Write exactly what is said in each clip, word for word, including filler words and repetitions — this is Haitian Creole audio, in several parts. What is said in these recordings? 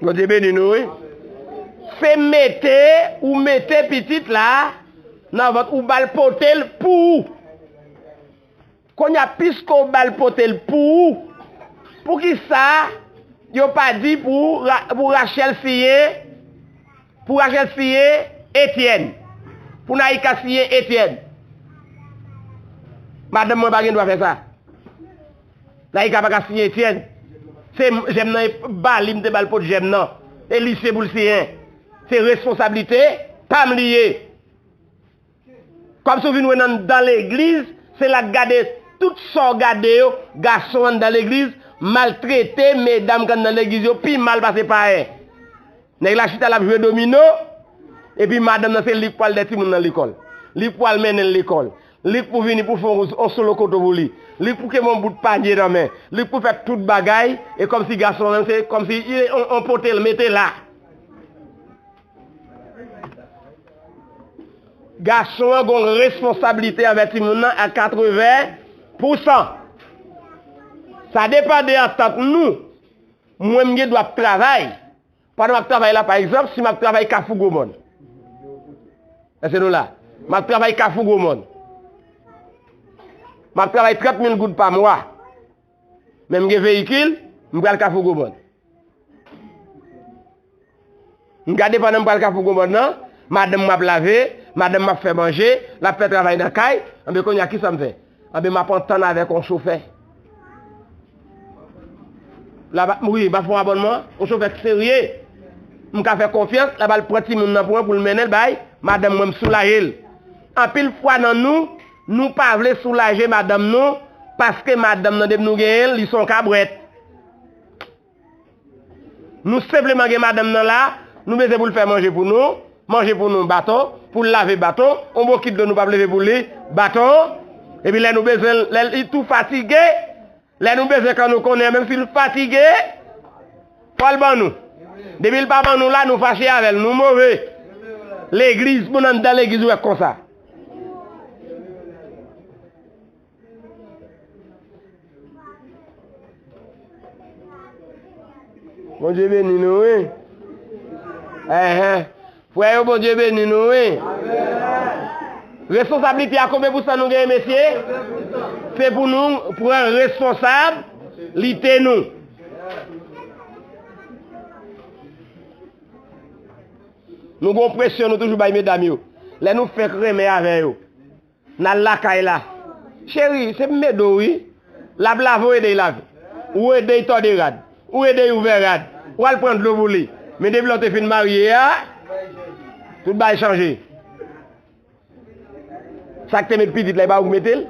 Bondye beni nou, wi. Se mete, ou mete pitit la nan vant, ou ba l pote l pou ou. Kounye a, piske w ba l pote l pou ou, poukisa yo pa di pou Ra-, pou Rachèl siyen, pou Rachèl siyen Etyèn, pou Naïka siyen Etyèn? Madanm mwen pa gen dwa fè sa. Naïka pa ka siyen Etyèn. Se jèm nan e ba li, m te ba l pot jèm nan. E li se pou l siyen. Se responsablite pa m li ye. Kòmsi w vin wè n anndan legliz, se la k gade tout sa w gade yo, gason anndan legliz, maltrete medam k anndan legliz yo, pi mal pase payen. Nèg la chita l ap jwe domino, epi madanm nan se li k pral dè timoun nan lekòl. Li k pral mennen l lekòl. Li k pou vini pou fè on, on solo koto pou li. Li k pou kenbe on bout panye nan men. Li k pou fè tout bagay, e kòmsi gason an se kòmsi li on, on pote l mete la. Gason an gon responsablite anvè timoun nan a katreven pou san. Sa depann de antant nou. Mwen, m gen dwa ap travay. Pandan m ap travay la, pa egzanp, si m ap travay Kafou Gwomòn. Èske nou la? M ap travay Kafou Gwomòn. M ap travay trant mil goud pa mwa. Men m gen veyikil, m pral Kafou Gwomòn. M gade pandan m pral Kafou Gwomòn nan, madanm m ap lave, madanm m ap fè manje, l ap fè travay nan kay, anben kounye a kisa m fè? Anben m ap antann avèk yon chofè. La, wi, m ap fè yon abònman, yon chofè k serye. M ka fè konfyans, l ap al pran timoun nan pou mwen pou l mennen l bay madanm mwen, m soulaje l. Anpil fwa nan nou, nou pa vle soulaje madanm nou, paske madanm nan depi nou genyen l, li se yon kabwèt. Nou senpleman gen madanm nan la, nou bezwen pou l fè manje pou nou, manje pou nou baton, pou l lave baton, on bokit dlo nou p ap leve pou li, baton, epi lè nou bezwen l, lè li tou fatige, lè nou bezwen kan nou konnen, menm si l fatige, fò l ban nou. Depi l pa ban nou la, nou fache avè l, nou move. Legliz, moun anndan legliz ou wè konsa. Bondye beni nou, wi. Enhen. Frè yo, Bondye beni nou, wi. Responsablite a konbyen pousan nou genyen, mesye? Se pou nou pran responsablite nou. Nou gon presyon, nou toujou bay medam yo. Lè nou fenk renmen avè yo. N al lakay la. Cheri, se m ede w wi. L ap lave, ou ede l lave. Ou ede l tòde rad. Ou ede l ouvè rad. Ou al pran dlo pou li. Men depi lè w te fin marye a, tout bagay chanje. Sa k te met pitit la, e pa ou k mete l?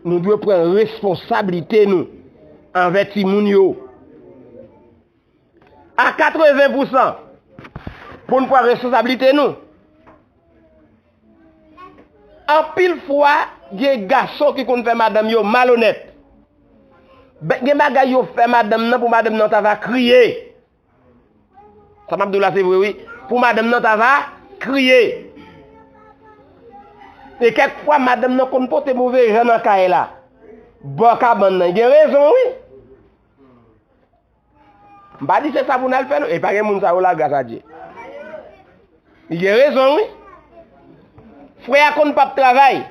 Nou dwe pran responsablite nou anvè timoun yo. A katreven pousan, pou n pran responsablite nou. Anpil fwa, gen gason ki konn fè madanm yo malonèt. Be-, gen bagay yo fè madanm nan pou madanm nan ta va kriye. Sa m ap di w la, se vre, wi. Pou madanm nan ta va kriye. E kèk fwa, madanm nan konn pote move jan nan kay la. Bò kabann nan. Gen rezon, wi. M pa di se sa pou n al fè, non. E pa gen moun sa yo la, gras a Dye. Li gen rezon, wi. Frè a konn p ap travay.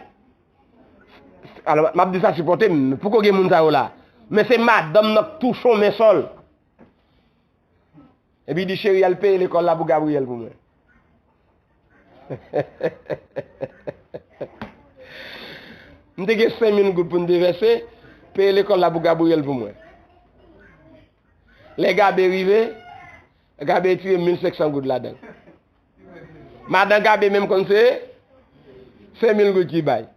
Alò, m ap di sa sipòte m, poko gen moun sa yo la. Men se madanm nan k touche yon men sòl. Epi di, cheri, al peye lekòl la pou Gabriyèl pou mwen. M te gen senk mil goud pou m devèse, peye lekòl la pou Gabriyèl pou mwen. Lè Gabe rive, Gabe tire mil senk san goud ladan l. Madan Gabe menm konn se senk mil goud ki bay.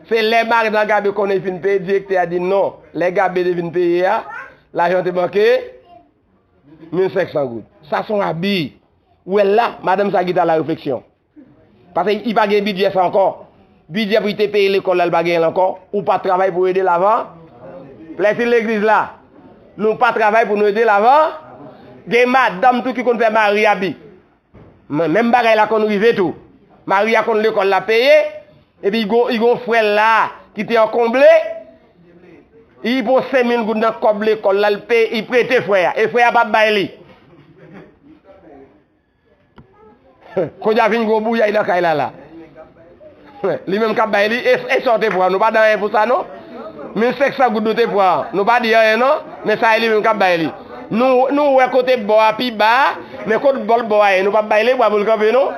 Se lè madan Gabe konnen fin peye, direktè a di non. Lè Gabe te vin peye a, lajan te manke mil senk san goud. Sa se yon abi. Ou wè l la, madanm sa ki ta la refleksyon. Paske li pa gen bidjè sa ankò. Bidjè pou li te peye lekòl la, li pa genyen l ankò. Ou pa travay pou ede l avan. Lè fin legliz la, nou pa travay pou nou ede l avan. Gen madanm tou ki konn fè mari abi. Men, menm bagay la konn rive tou. Mari a konn lekòl la peye, epi li gon, li gon frè l la ki te ankonble, li pran senk mil goud nan kòb lekòl la, l peye, li prete frè a, e frè a p ap bay li. Kounye a vin gwo bouyay nan kay la la. Li menm k ap bay li, e, e sa w te pran? Nou pa di anyen pou sa non. Mil senk san goud nou te pran, nou pa di anyen non. Men sa e li menm k ap bay li. Nou, nou wè kote bò a pi ba a, men kote bò l bò a ye, nou p ap bay li bwa pou l kanpe non.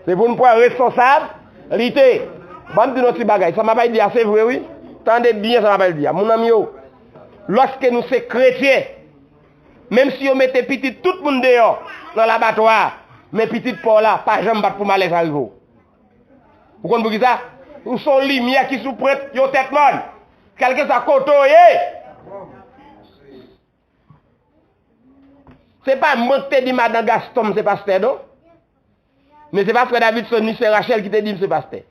Se pou n pran responsablite. Ban m di nou yon ti bagay, sa m ap di a se vre wi. Tande byen sa m ap di a. Mon ami yo, lòske nou se kretyen, menm si yo mete pitit tout moun deyò nan labatwa a, men pitit pa w la pa janm bat pou malè sa rive w. Ou konn poukisa? Ou se yon limyè ki sou pwent yon tèt mòn. Kèlkeswa kote w ye. Se pa mwen ki te di madan Gaston m se pastè non. Men se pa frè Davidson ni sè Rachel ki te di m se pastè.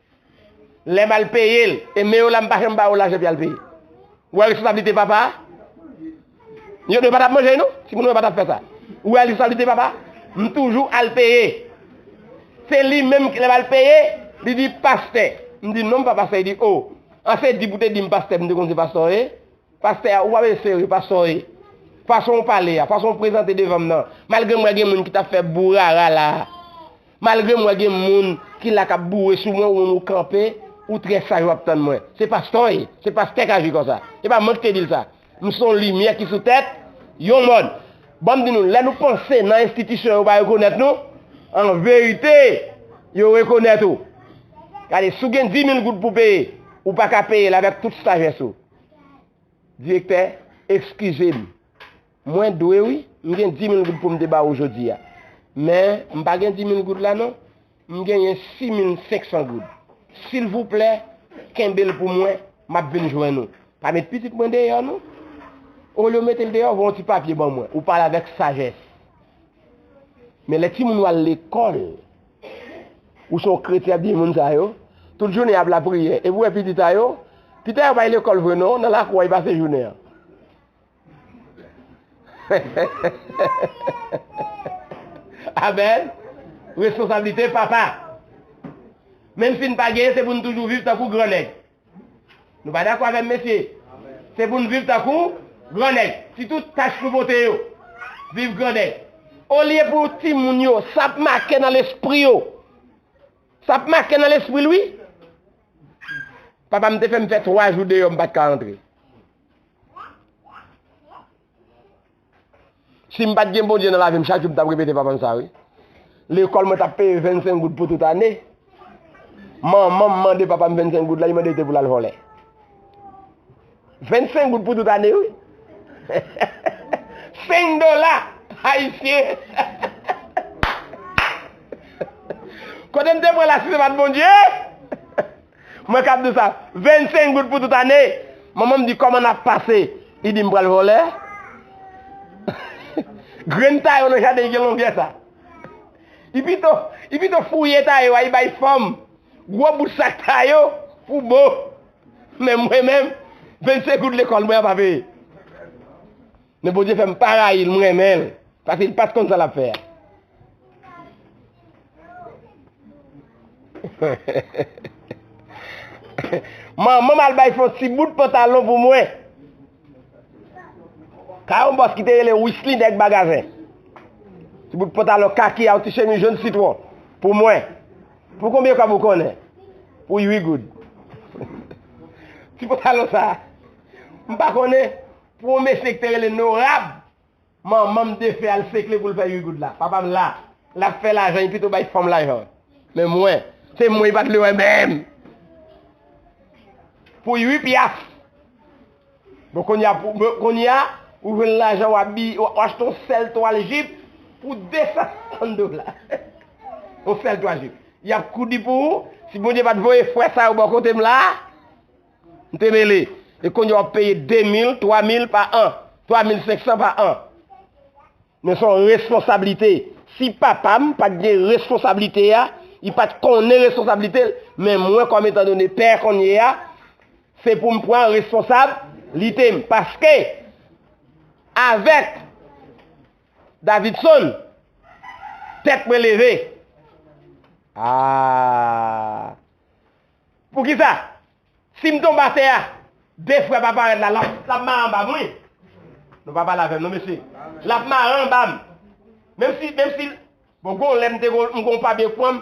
Lè m al peye l, e men yo la m pa janm ba yo lajan pou y al peye. Ou wè responsablite papa a? Yo, yo pa t ap manje non, timoun yo pa t ap fè sa. Ou wè responsablite papa a? M toujou al peye. Se li menm ki lè m al peye, li di pastè. M di non m pa pastè, li di o. An se di pou te di m pastè, m te konn se pastè w ye. Pastè a, ou pa bezwen serye, pastè w ye. Fason w pale a, fason w prezante devan m nan. Malgre m wè gen moun ki t ap fè bourara la a. Malgre m wè gen moun ki la k ap boure sou mwen, ou menm ou kanpe, ou trè saj w ap tann mwen. Se pastè w ye, se pastè k aji konsa. E pa mwen ki te di l sa. M se yon limyè ki sou tèt yon mòn. Ban m di nou, lè nou panse nan enstitisyon yo pa rekonèt nou, an verite, yo rekonèt ou. Gade, si w gen dis mil goud pou peye, ou pa ka peye l avèk tout sajès ou. Direktè, eskize m. Mwen dwe wi, m gen dis mil goud pou m te ba ou jodi a. Men, m pa gen dis mil goud la non. M genyen sis mil senk san goud. Silvouplè, kenbe l pou mwen, m ap vin jwenn ou. Pa met pitit mwen deyò non. Olye w mete l deyò, voye yon ti papye ban mwen. Ou pale avèk sajès. Men lè timoun ou al lekòl, ou se yon kretyen ap di moun sa yo, tout jounen y ap lapriyè. Epi w wè pitit a yo, pitit a yo pa al lekòl vre non, nan lakou a y pase jounen an. Amèn. Responsablite papa. Menm si n pa genyen, se pou n toujou viv tankou gran nèg. Nou pa dakò avè m, mesye? Se pou n viv tankou gran nèg. Sitou tach nou pote yo. Viv gran nèg. Olye pou timoun yo, sa ap make nan lespri yo. Sa ap make nan lespri l, wi. Papa m te fè m fè twa jou deyò, m pa t ka rantre. Si m pa t gen Bondye nan lavi m, chak jou m t ap repete papa m sa, wi. Lekòl mwen t ap peye vennsenk goud pou tout ane. Manman m mande papa m vennsenk goud la, li mande l te pou l al vòlè. Vennsenk goud pou tout ane, wi. Senk dola ayisyen. Kote m te pran la si se pa t Bondye? Mwen k ap di w sa, vennsenk goud pou tout ane. Manman m di, "Kòman n ap pase?" Li di, "M pral vòlè." Grenn tayo nan jaden gen longè sa. Li pito, li pito fouye tayo a, li bay fanm. Gwo bout sak tayo pou bo. Men mwen menm, vennsenk goud lekòl mwen an pa peye. Men Bondye fè m pa rayi l, m renmen l. Paske li pa t konn sa l ap fè a. Manman m al bay fè yon ti bout pantalon pou mwen. Ka yon bòs ki te rele Wisly nèg magazen. Ti bout pantalon kaki a, yon ti chemiz jòn sitwon pou mwen. Pou konbyen kòb ou konnen? Pou uit goud. Ti pantalon sa, m pa konnen, pou yon mesye ki te rele Norab. Manman m te fè al sekle pou l fè uit goud la. Papa m la, l ap fè lajan, li pito bay fanm lajan. Men mwen, se mwen li pa t vle wè menm. Pou uit pyas. Bon, kounye a, pou, bon, kounye a, ou jwenn lajan, w abi-, w, w achte yon sèl twal jip pou de san dola. Yon sèl twal jip. Y ap kouri pou ou, si Bondye pa t voye frè sa yo bò kote m la, m te mele. E kounye a w ap peye de mil, twa mil pa an, twa mil senk san pa an. Men se yon responsablite. Si papa m pa t gen responsablite a, li pa t konnen responsablite l, men mwen kòm etandone pè kounye a, se pou m pran responsablite m. Paske, avèk Davidson, tèt mwen leve. Ah. Poukisa? Si m tonbe atè a, de frè pa parèt la, l ap, l ap mare anba m, wi. Nou pa pale avè m, non, mesye. L ap mare anba m. Menm si, menm si, bon, gon lè m te gon, m gon pa byen pran m,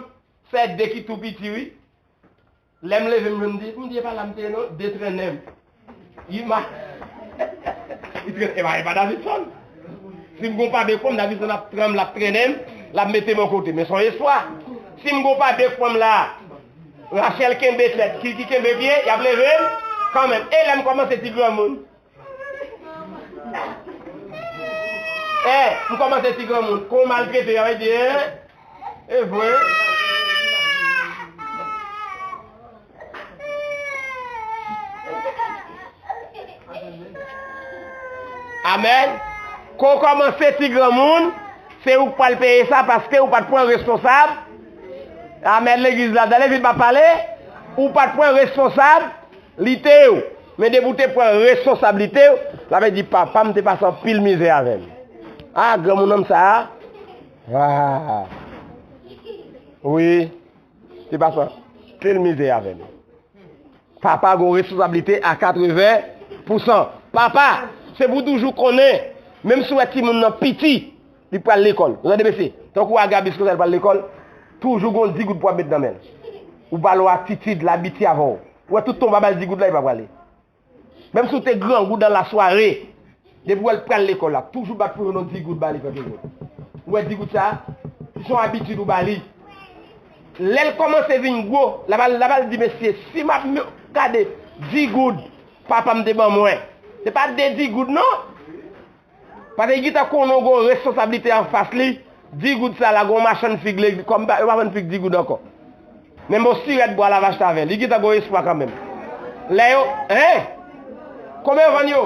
se de ki tou piti, wi. Lè m leve, m jwenn di, m di, e pa la m te ye, non, de trennen m. Ima. Li trennen, e pa, e pa Davidson. Si m gon pa byen pran m, Davidson ap pran m, l ap trennen m, l ap mete m yon kote. Men se yon espwa. Si m gon pa byen pran m la, Rachel kenbe tèt, Kiki kenbe pye, y ap leve m kanmenm. E lè m kòmanse ti granmoun. E, m kòmanse ti granmoun. Kon maltrete, y ap di, e, e vre. Amèn. Kon kòmanse ti granmoun, se ou k pral peye sa paske ou pa t pran responsab. Amèn, legliz la, tande vin pa pale. Ou pa t pran responsablite w. Men depi w te pran responsablite w, la vle di papa m te pase anpil mizè avè m. Ah, granmoun nan sa a. Ah. Wi. Te pase anpil mizè avè m. Papa gon responsablite a katreven pousan. Papa, se pou toujou konnen, menm si w wè timoun nan piti, li pral lekòl. Ou tande mesye, tankou Agabis konsa li pral lekòl, toujou gon di goud pou w ap met nan men l. Ou ba l yon atitid, l abitye avè w. Ou wè tout tan w pa ba l di goud la, li pa prale. Menm si w te grangou dan lasware, depi w wè l pral lekòl la, toujou bat pou yon di goud ba li, frè Claude. Ou wè di goud sa, se yon abitid ou ba li. Lè l kòmanse vin gwo, l ap al, l ap al di, mesye, si m ap m-, gade di goud papa m te ban mwen, se pa de di goud, non. Paske li gentan konnen w gen yon responsablite anfas li. Di goud sa la, gen yon machann fig legliz, kòm pa, yo pa vann fig di goud ankò. Men bon, sirèt bwa Lavach Tavèn, li gentan gen yon espwa kanmenm. Lè yo, en? Konbyen yo vann yo?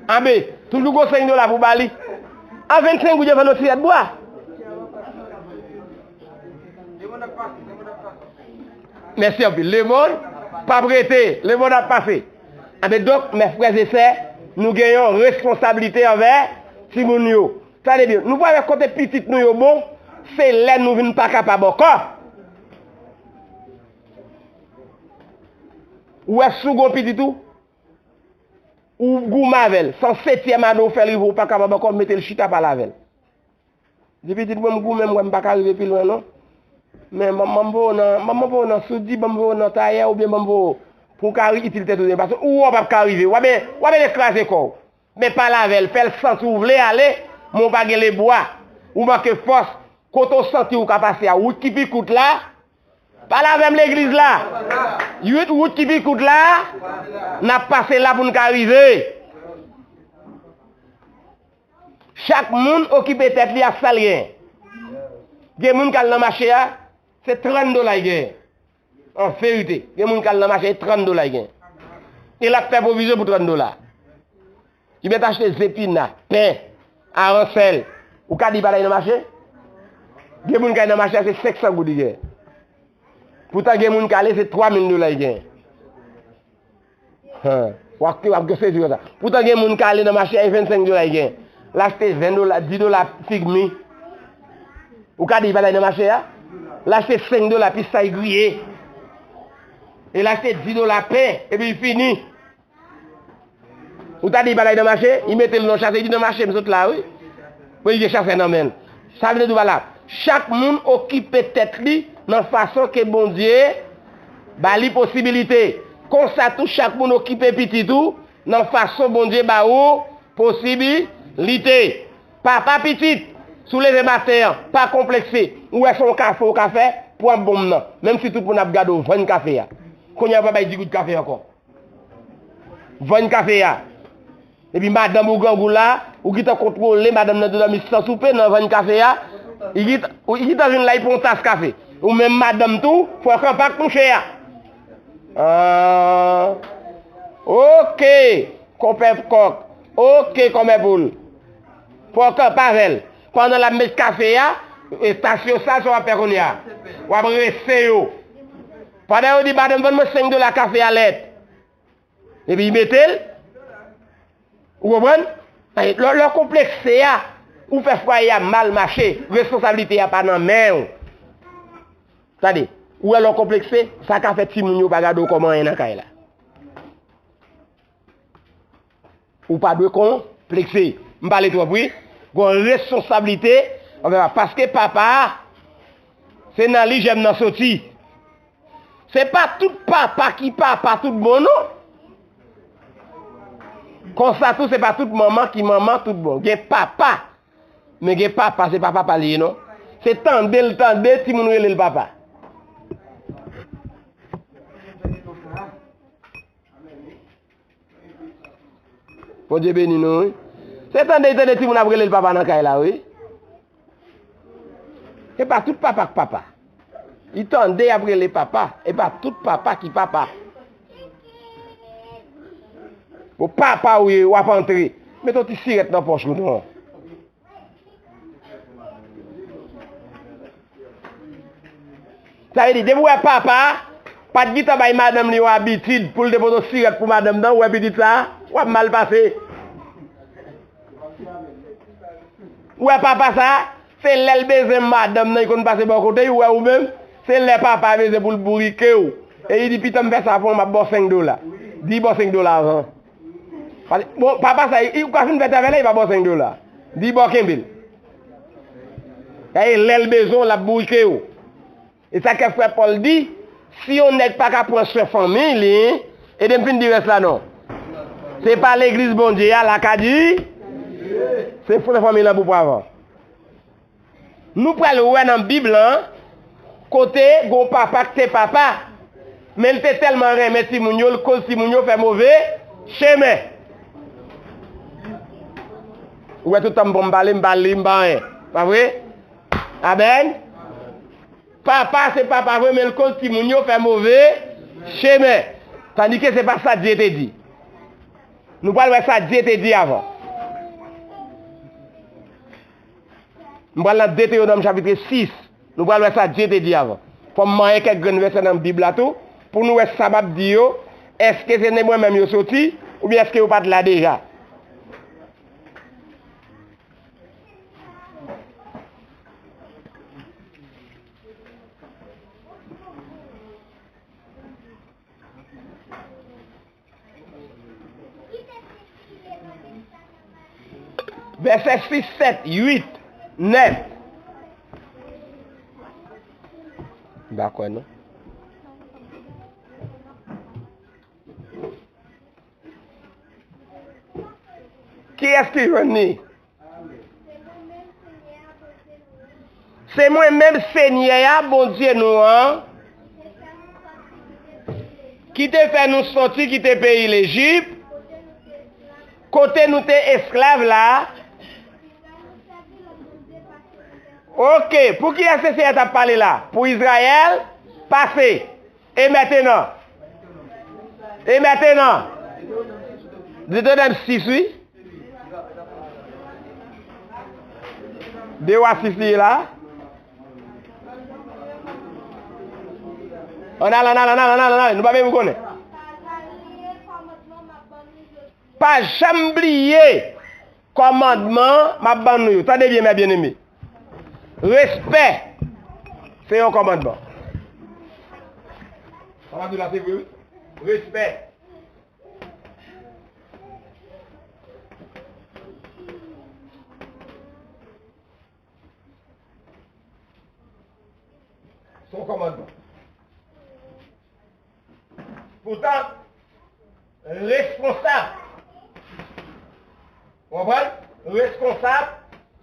Anben, toujou gon senk dola pou ba li. A vennsenk goud yo vann yon sirèt bwa. Mèsi anpil. Lemonn p ap rete. Lemonn ap pase. Anben, donk, mè frè e sè, nou gen yon responsablite anvè timoun yo. Tande byen, nou pral wè kote pitit nou yo bon, se lè nou vin pa kapab ankò. Ou wè, si w gon pitit ou, ou goumen avè l. Se yon setyèm ane w fè l rive, ou pa kapab ankò, mete l chita, pale avè l. Di pitit mwen, m goumen, m wè m pa ka rive pi lwen, non. Men, ban m, ban m voye w nan, ban m voye w nan soudi, ban m voye w nan tayè, oubyen ban m voye w pou w ka itil tèt ou, paske ou wè w p ap ka rive, w ap, w ap vin kraze kò w. Men pale avè l, fè l santi w vle ale, men w pa gen lebwa, ou manke fòs, kote w santi w ka pase a, wout ki pi kout la, pale avè m legliz la, wout, wout ki pi kout la, n ap pase la pou n ka rive. Chak moun okipe tèt li ak sa l genyen. Gen moun k al nan mache a, se trant dola l genyen. An verite, gen moun k al nan mache, trant dola l gen. E l ap fè pwovizyon pou trant dola. Li mèt achte zepina, pen, aransèl. Ou ka di pa t al nan mache? Gen moun k al nan mache a, se senk san goud li gen. Poutan gen moun k ale, se twa mil dola li gen. Hen, w ap, w ap gen sezi konsa. Poutan gen moun k ale nan mache a, e vennsenk dola li gen. L achte ven dola, di dola fig mi. Ou ka di li pa t al nan mache a? L achte senk dola pistach griye. E l achte di dola pen, epi li fini. Ou ta di li pa t al nan mache, li mete l nan chasè, li di nan mache m sot la, wi. Bon, li gen chasè nan men l. Sa vle di w pa la. Chak moun okipe tèt li nan fason ke Bondye ba li posibilite. Konsa tou, chak moun okipe pitit ou nan fason Bondye ba ou posibilite. Papa pitit, si w leve maten an, pa konplekse. Ou wè se yon kafe w ka fè, pran bonm nan. Menm si tout moun ap gade w, vann kafe a. Kounye a, w pa bay di goud kafe ankò. Vann kafe a. Epi madanm ou grangou la, ou gentan kontwole madanm nan te dòmi san soupe nan vann kafe a. Li gentan, li gentan vin la, li pran yon tas kafe. Ou menm madanm tou, fò w kanpe ak mouche a. Ah. Oke, konpè kòk. Oke, konpè poul. Fò w kanpe avè l. Pandan l ap met kafe a, e tas yo sal, sa w ap fè kounye a? W ap rense yo. Pandan yo di, madanm, vann mwen senk dola kafe a lèt. Epi li mete l, Ou konprann? Lè, lè w konplekse a, ou fè fwaye a mal mache, responsablite a pa nan men w. Tande, ou wè lè w konplekse, sa ka fè timoun yo pa gade w kòm anyen nan kay la. Ou pa dwe konplekse. M pale twòp, wi. Gon responsablite anvè papa. Paske papa a, se nan li jèm nan soti. Se pa tout papa ki papa tout bon, non. Konsa tou, se pa tout manman ki manman tout bon. Gen papa, men gen papa, se pa papa li ye, non. Se tande l tande, timoun rele l papa. Bondye beni nou, wi. Se tande, tande timoun ap rele l papa nan kay la, wi. E pa tout papa k papa. Li tande y ap rele papa. E pa tout papa ki papa. Bon, papa ou ye, w ap antre. Mete yon ti sirèt nan pòch ou, non. Sa vle di, depi w wè papa pa t gentan bay madanm li yon abitid pou l te pote yon sirèt pou madanm nan, ou wè pitit sa, w ap mal pase. Ou wè papa sa, se lè l bezwen madanm nan, li konn pase bò kote, ou wè ou menm, se lè papa bezwen pou l bourike w. E li di, "Pitan m fè sa pou w, m ap ba w senk dola." Di ba w senk dola avan. Pase, bon, papa sa, li, li ka fin fè travay la, li pa ba w senk dola. Di ba w kenbe l. Sa e lè l bezwen w, l ap bourike w. E sa k fè frè Pòl di, si yon nèg pa ka pran swen fanmi li, ede m fin di rès la non. Se pa legliz Bondye a, l a ka di, se swen fanmi lan pou pran avan. Nou pral wè nan Bib lan, kote gon papa k te papa, men l te tèlman renmen timoun yo, l koz timoun yo fè move chemen. Ou wè tout tan m pran m pale, m pa li, m pa anyen. Pa vre? Amèn? Papa se papa vre, men l koz timoun yo fè move chemen. Tandike se pa sa Dye te di. Nou pral wè sa Dye te di avan. M pral nan Detewonòm chapit sis. Nou pral wè sa Dye te di avan. Fò m manyen kèk grenn vèsè nan Bib la tou, pou nou wè sa m ap di yo, èske se nan mwen menm yo soti, oubyen èske yo pa t la deja? Vèsè sis, sèt, uit, nèf. M pa kwè non. Kiyès ki jwenn li? Se mwen menm Senyè a, Bondye nou an, ki te fè nou soti kite peyi Lejip, kote nou te esklav la. Oke, pou kiyès Senyè a t ap pale la? Pou Izrayèl pase. E mentenan? E mentenan? Detewonòm sis, wi. De Wa sis li ye la. Ann al, ann al, ann al, ann al, ann al. Nou pa menm konnen. Pa janm bliye kòmandman m ap ban nou yo. Tande byen, mè byeneme. Respè, se yon kòmandman. Sa w ap di la, se vre, wi. Respè. Se yon kòmandman. Poutan, responsab. Ou konprann? Responsab,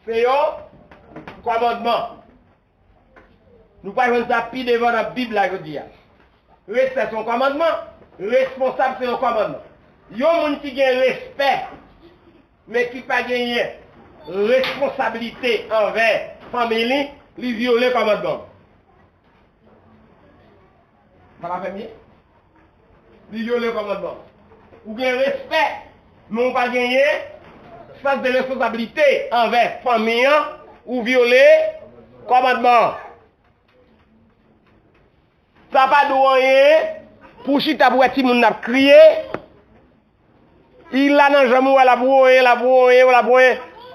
se yon kòmandman. Nou pral jwenn sa pi devan nan Bib la jodi a. Respè se yon kòmandman, responsab se yon kòmandman. Yon moun ki gen respè, men ki pa genyen responsablite anvè fanmi li, li vyole kòmandman. Sa pa fè byen? Li vyole kòmandman. Ou gen respè, men ou pa genyen sans de responsablite anvè fanmi an, ou vyole kòmandman an. Sa pa di w anyen pou w chita pou w wè timoun nan ap kriye. Li la nan janm ou wè l ap woye, l ap woye, l ap woye.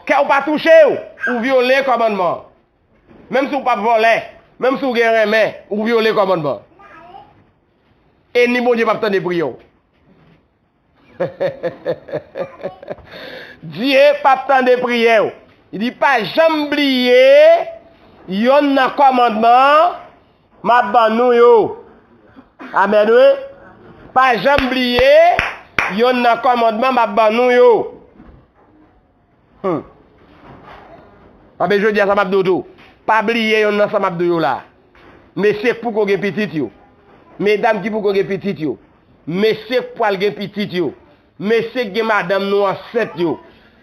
Kè w pa touche w, ou vyole kòmandman an. Menm si w p ap vòlè, menm si w gen renmen, ou vyole kòmandman an. E ni Bondye p ap tande priyè w. Dye p ap tande priyè w. Li di, pa janm bliye yonn nan kòmandman m ap ban nou yo. Amèn, wi. Pa janm bliye yonn nan kòmandman m ap ban nou yo. Hmm. Anben, jodi a, sa m ap di w tou. Pa bliye yonn nan sa m ap di w yo la. Mesye k poko gen pitit yo. Medam ki poko gen pitit yo. Mesye k pral gen pitit yo. Mesye k gen madanm nou ansent yo.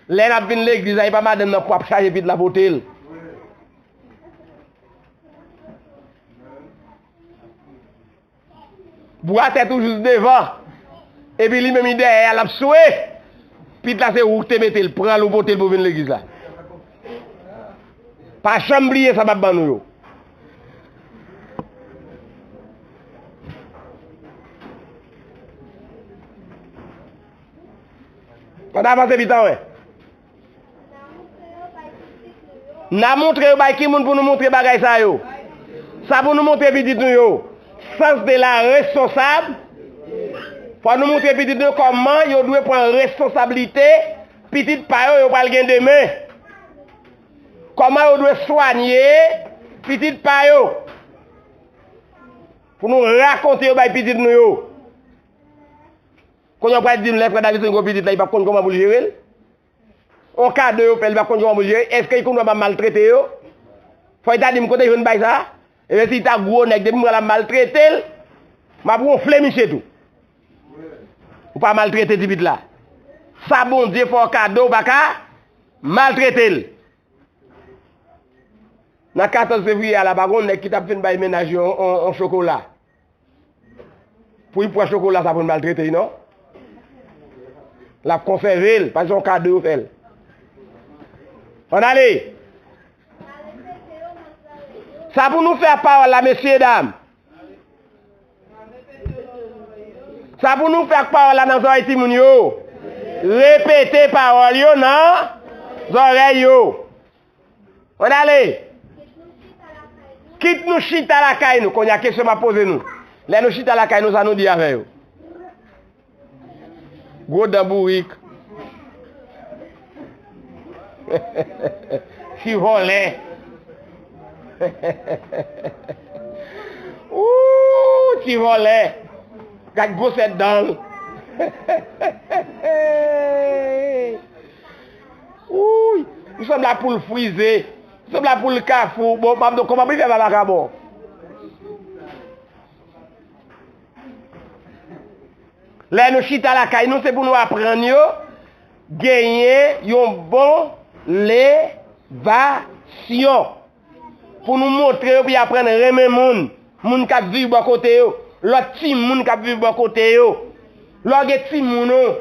Lè n ap vin legliz la, e pa madanm nan pou ap chaje pitit la pote l. Bwa tèt ou jis devan. Epi li menm li dèyè a, l ap swe. Pitit la se ou ki te mete l, pran l ou pote l pou vin legliz la. Pa janm bliye sa m ap ban nou yo. Ann avanse pita wè. N a montre yo bay ki moun pou nou montre bagay sa yo. Sa pou nou montre pitit nou yo. Sans de la responsab. Fò nou montre pitit nou kòman yo dwe pran responsablite pitit pa yo yo pral gen demen. Kòman yo dwe swanye pitit pa yo. Pou nou rakonte yo bay pitit nou yo. Kounye a w pral di m lè frè Davidson gen yon pitit la, li p ap konn kòman pou l jere l? On kado yo fè, li p ap konn kòman pou l jere l? Èske li konn kòman maltrete yo? Fò li ta di m kote l jwenn bay sa a? Ebyen, si li ta gwo nèg, depi m wè l ap maltrete l, m ap wonfle misye tou. Ou pa maltrete ti pitit la. Sa Bondye fè w kado, ou pa ka maltrete l. Nan katòz fevriye a la, pa gen yon nèg ki t ap fin bay mennaj yo yon, yon, yon chokola. Pou li pran chokola sa pou l maltrete l, non? L ap konsève l, paske se yon kado yo fè l. Ann ale! Sa pou nou fè ak pawòl la, mesyedam. Sa pou nou fè ak pawòl la nan zòrèy timoun yo. Repete pawòl yo nan zòrèy yo. Ann ale. Kit nou chita lakay nou. Kounye a, kesyon m ap poze nou. Lè nou chita lakay nou, sa nou di avè yo? Gwo dan bourik. Ti vòlè. Ooh, ti vòlè. Gad gwosè dan l. Wouy! Ou sanble ak poul frize. Ou sanble ak poul kafou. Bon, m ap di w kòman pou li fè pa makabon. Lè nou chita lakay nou, se pou nou aprann yo genyen yon bon levasyon. Pou nou montre yo, pou y aprann renmen moun, moun k ap viv bò kote yo, lòt timoun k ap viv bò kote yo. Lè w gen timoun ou,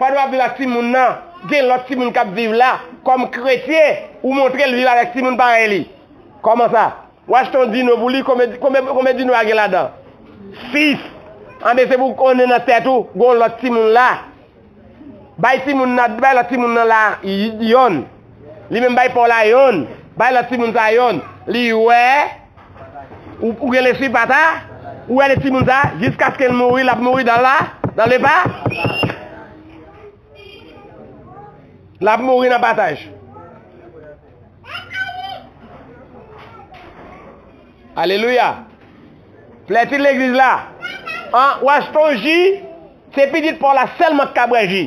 pandan w ap viv ak timoun nan, gen lòt timoun k ap viv la, kòm kretyen, ou montre l viv avèk timoun parèy li. Kòman sa? Ou achte yon dino pou li, konbyen, konbyen, konbyen dino a gen ladan? Sis. Anben, se pou w konnen nan tèt ou, gen yon lòt timoun la. Bay timoun nan, bay lòt timoun nan la y-, yonn. Li menm bay pa w la yonn. Bay lòt timoun sa yonn. Li wè, ou, ou gen lespri pata, ou wè le timoun sa, jiskaske l mouri, l ap mouri dan la, dan le pa. L ap mouri nan pataj. Alelouya. Flèti legliz la. An, w achte yon ji, se pitit pa w la sèlman k ka bwè ji.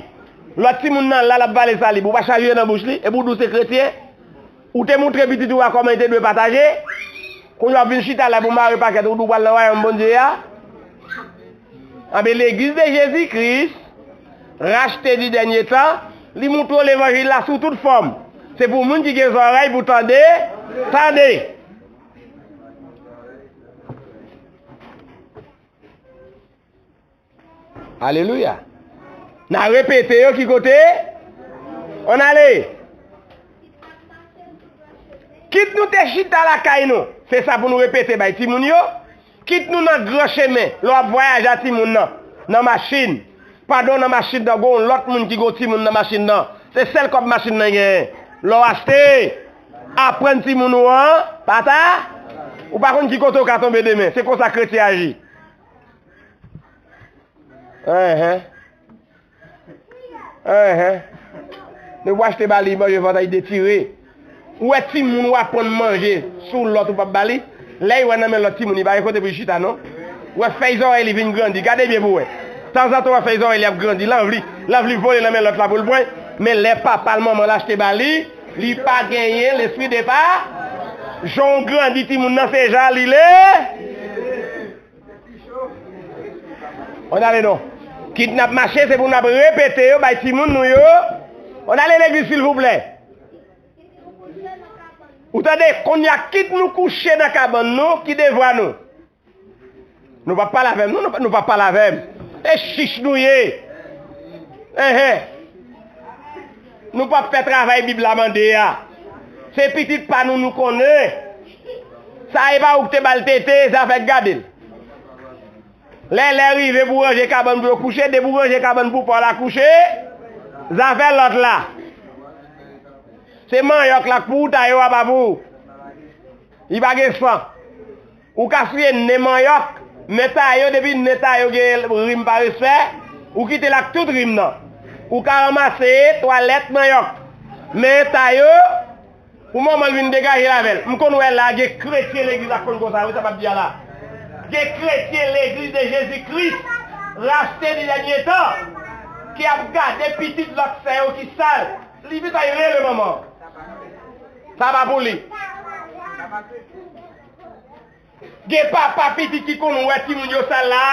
Lòt timoun nan la, l ap vale salib. Ou pa chaje nan bouch li, epi w di w se kretyen. Ou te montre pitit ou a kòman li te dwe pataje. Kounye a w ap vin chita la pou mare pakèt ou, ou di w pral nan wayòm Bondye a. Anben, Legliz de Jezi Kris, rachte di dènye tan, li montre w levanjil la sou tout fòm. Se pou moun ki gen zòrèy pou tande, tande. Alelouya. N a repete yo ki kote? Ann ale. Kit nou te chita lakay nou, se sa pou nou repete bay timoun yo. Kit nou nan gran chemen, lè w ap vwayaje ak timoun nan, nan machin, Pandan w nan machin nan, gen yon lòt moun ki gen yon timoun nan machin nan. Se sèl kòb machin nan genyen. Lè w achte, aprann timoun ou an, pa ta, ou pa konn ki kote w ka tonbe demen. Se konsa kretyen aji. Enhen. Enhen. Nou pou achte ba li manje, vant ay detire. Ou wè timoun ou aprann manje sou lòt ou p ap ba li. Lè y wè nan men lòt timoun, li pa gen kote pou li chita, non. Ou wè fèy zòrèy li vin grandi. Gade byen pou wè. Tanzantan, ou wè fèy zòrèy li ap grandi. L anvi, l anvi vole nan men lòt la pou l pran. Men lè papa l, manman l achte ba li, li pa genyen lespri de pa. Jan w grandi timoun nan, se jan li le. On ale non. Kit n ap mache, se pou n ap repete yo, bay timoun nou yo. On ale legliz, silvouplè. Ou tande, kounye a, kit nou kouche nan kabann nou, ki devwa nou? Nou p ap pale avè m, non, nou p ap pale avè m. E chich nou ye. Enhen. Nou p ap fè travay Bib la mande a. Se pitit pa nou, nou konnen. Sa e pa ou ki te ba l tete, zafè k gade l. Lè lè rive pou ranje kabann pou yo kouche, depi w ranje kabann pou pa w la kouche, zafè lòt la. Se manyòk la k pou ou, tayo a pa pou ou. Li pa gen san. Ou ka souye nen manyòk, men tayo, depi nen tayo gen rim pa respè, ou kite l ak tout rim nan. Ou ka ranmase twalèt manyòk. Men tayo, pou manman l vin degaje l avè l. M konn wè la, gen kretyen legliz la k konn konsa, wi, sa m ap di a la. Gen kretyen legliz de Jezi Kris, rachte di dènye tan, ki ap gade pitit lòt sè yo ki sal. Li pito rele manman. Sa pa pou li. Gen papa pitit ki konn wè timoun yo sal la.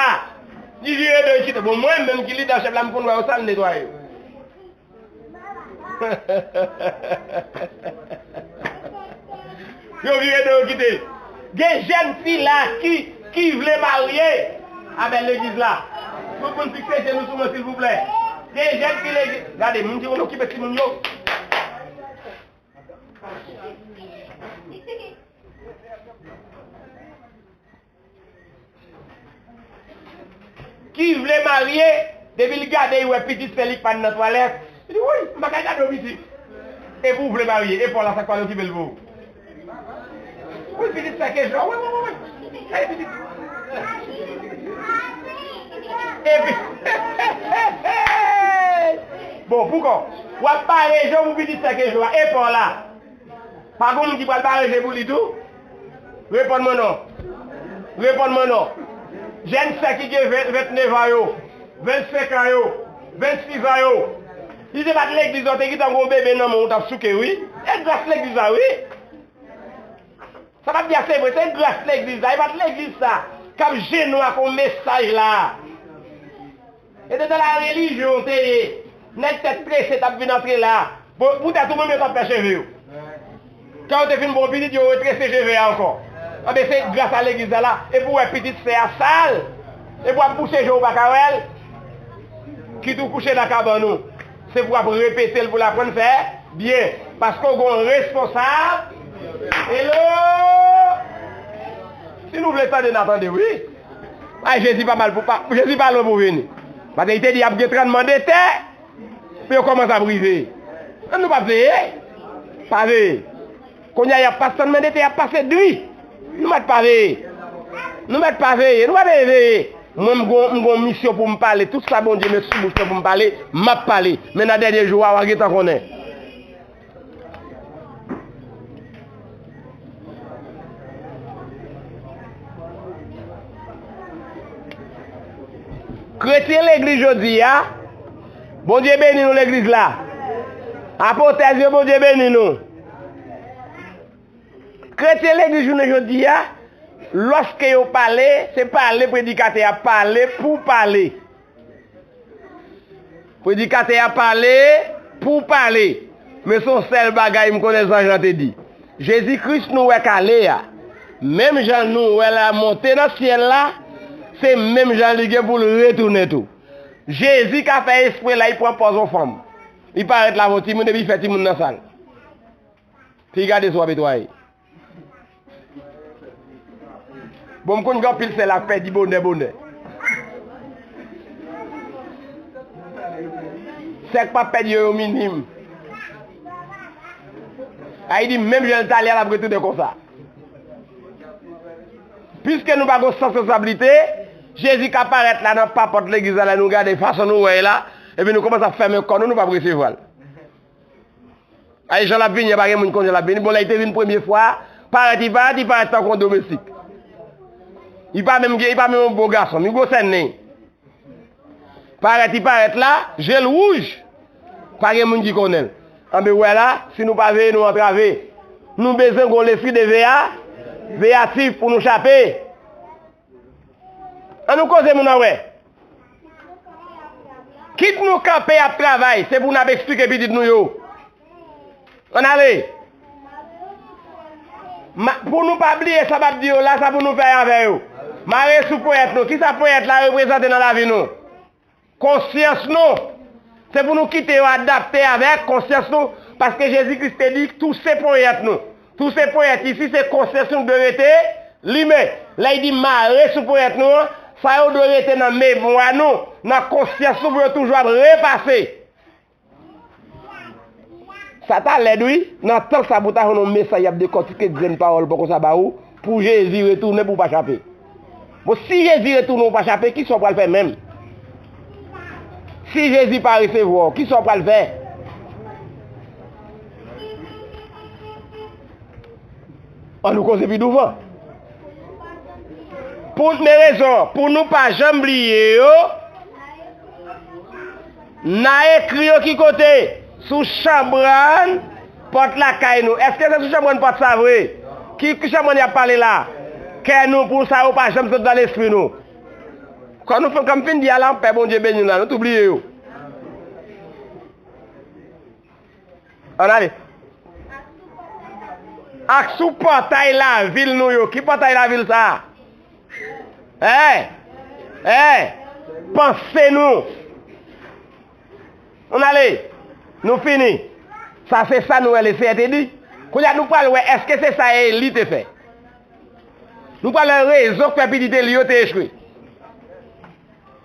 Li vire do, li kite. Bon, mwen menm ki lidè chèf la, m konn wè yo sal, m netwaye yo. Yo vire do, yo kite. Gen jèn fi la ki, ki vle marye avè legliz la. Nou konn fikse je nou sou mwen, silvouplè. Gen jèn fi legliz. Gade, moun ki konn okipe timoun yo. Ki vle marye, depi l gade, li wè pitit sè li k pa nan twalèt. Li di, "Woy, m pa ka gade yon pitit." Epi w vle marye, e pa w la sa k pral okipe l pou ou. Wi, pitit sè Kejò, wi, wi, wi, wi. Gade pitit. Epi, bon, poukò? W ap bare je w pou pitit sè Kejò a, e pa w la. Pa gen moun ki pral bare je pou li tou? Reponn mwen non. Reponn mwen non. Jèn sè ki gen ven, vennèf an yo, vennsenk an yo, vennsis an yo. Si se pa t legliz la, w te gentan gen yon bebe nan men w, w t ap souke, wi. E gras legliz la, wi. Sa m ap di a se vre, se gras legliz la. E pa t legliz sa k ap jennen w ak yon mesaj la. E te nan la relijyon w te ye. Nèg tèt trese t ap vin antre la. Bon, poutèt ou menm yo t ap fè cheve yo. Kan yo te fin bon pitit, yo retrese cheve a ankò. Anben, se gras a legliz la la. Epi w wè pitit sè a sal. Epi w ap bouse je w, ou pa ka wè l. Kit ou kouche nan kabann ou. Se pou w ap repete l pou l aprann fè byen. Paske w gen yon responsab. Hello! Si nou vle tande, n a tande, wi. Ay, Jezi pa mal pou, pa, Jezi pa lwen pou vini. Paske li te di, y ap gen trannman de tè, pou yo kòmanse ap rive. Ann nou pa veye. Pa veye. Kounye a, y ap pase trannman de tè, y ap pase dri. Nou mèt pa veye. Nou mèt pa veye. Nou pa veye, veye. Mwen, m gon, m gon misyon pou m pale. Tout sa Bondye met sou bouch mwen pou m pale, m ap pale. Men nan dènye jou a, w a gentan konnen. Kretyen legliz jodi a, Bondye beni nou legliz la. Apotèz yo, Bondye beni nou. Kretyen legliz jounen jodi a, lòske yo pale, se pale predikatè a pale pou pale. Predikatè a pale pou pale. Men se yon sèl bagay m konnen zanj lan te di. Jezi Kris nou wè k ale a, menm jan nou wè l a monte nan syèl la, se menm jan li gen pou l retounen tou. Jezi ka fè espre la, li pran pòz yon fanm. Li parèt la avè yon timoun epi li fè timoun nan sal. Fi gade sou w ap netwaye. Bon, m konn gen anpil sè la k pèdi bonè, bonè. Sèk p ap pèdi yo, yo minim. Sa vle di, menm jan l t ale a, l ap retounen konsa. Piske nou pa gen sans responsablite, Jezi ka parèt la nan papòt legliz la, lè nou gade fason nou wè l la, epi nou kòmanse ap fèmen kò nou, nou p ap resevwa l. Ay, jan l ap vini an, pa gen moun ki konn jan l ap vini. Bon, lè li te vin premye fwa, parèt, li parèt, li parèt tankou yon domestik. Li pa menm gen, li pa menm yon bo gason, li gwosè nen. Parèt, li parèt la, je l wouj. Pa gen moun ki konnen l. Anben, w wè la, si nou pa veye, nou antrave. Nou bezwen gen yon lespri de veya, veyatif pou nou chape. Ann nou koze moun an wè. Kit nou kanpe ap travay, se pou n ap eksplike pitit nou yo. Ann ale. Ma, pou nou pa bliye sa m ap di yo la, sa pou nou fè avè yo. Mare sou ponyèt nou. Kisa ponyèt la reprezante nan lavi nou? Konsyans nou. Se pou nou kite yo adapte avèk konsyans nou, paske Jezi Kris te di, touse ponyèt nou. Touse ponyèt isi, se konsyans nou dwe rete limen. Lè l di mare sou ponyèt nou an, sa yo dwe rete nan memwa nou, nan konsyans nou pou yo toujou ap repase. Sa ta lèd wi, nan tan sa pou ta jwenn yon mesaj y ap dekòtike grenn pawòl bon konsa ba ou, pou Jezi retounen pou w pa chape. Bon, si Jezi retounen ou pa chape, kisa w pral fè menm? Si Jezi pa resevwa w, kisa w pral fè? Ann nou koze pi douvan. Pou men rezon, pou nou pa janm bliye yo, n a ekri yo ki kote? Sou chanbrann pòt lakay nou. Èske se sou chanbrann pòt sa vre? Ki, ki chanbrann y ap pale la? Kè nou, pou sa yo pa janm sot nan lespri nou. Kòm nou fin, kòm fin di a la, pè Bondye beni nou la, nou tou bliye yo. Ann ale. Ak sou pòtay lavil nou yo. Ki pòtay lavil sa a? È! È! Panse nou. Ann ale. Nou fini. Sa se sa nou wè Lesenyè te di. Kounye a nou pral wè èske se sa Eli te fè. Nou pral wè rezon k fè pitit Eli yo te echwe.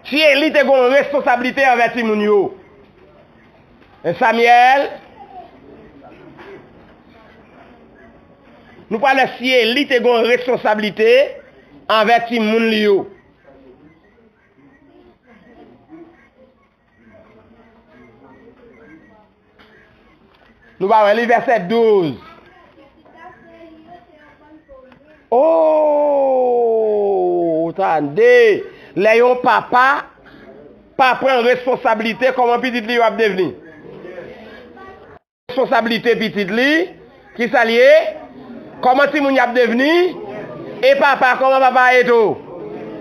Si Eli te gen yon responsablite anvè timoun yo. E Samyèl, nou pral wè si Eli te gen yon responsablite anvè timoun li yo. Nou va wè li, vèsè douz. Oh, tande! Lè yon papa pa pran responsablite, kòman pitit li yo ap devni? Responsablite pitit li, kisa l ye? Kòman timoun yo ap devni? E papa, kòman papa ye tou?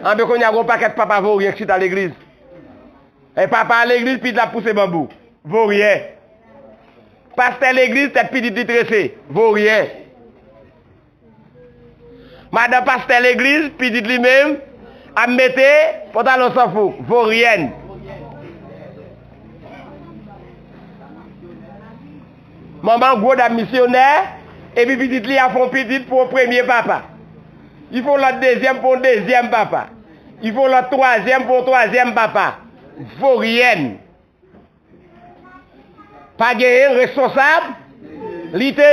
Anben, kounye a, gen yon pakèt papa voryen k chita legliz. E papa legliz, pitit la ap pouse banbou. Voryen. Pastè legliz, tèt pitit li trese. Voryen. Madan pastè legliz, pitit li menm, ap mete pantalon san fouk. Voryen. Manman gwo dam misyonè, epi pitit li a fè yon pitit pou yon premye papa. Li fè yon lòt dezyèm pou yon dezyèm papa. Li fè yon lòt twazyèm pou yon twazyèm papa. Voryen. Pa genyen responsablite.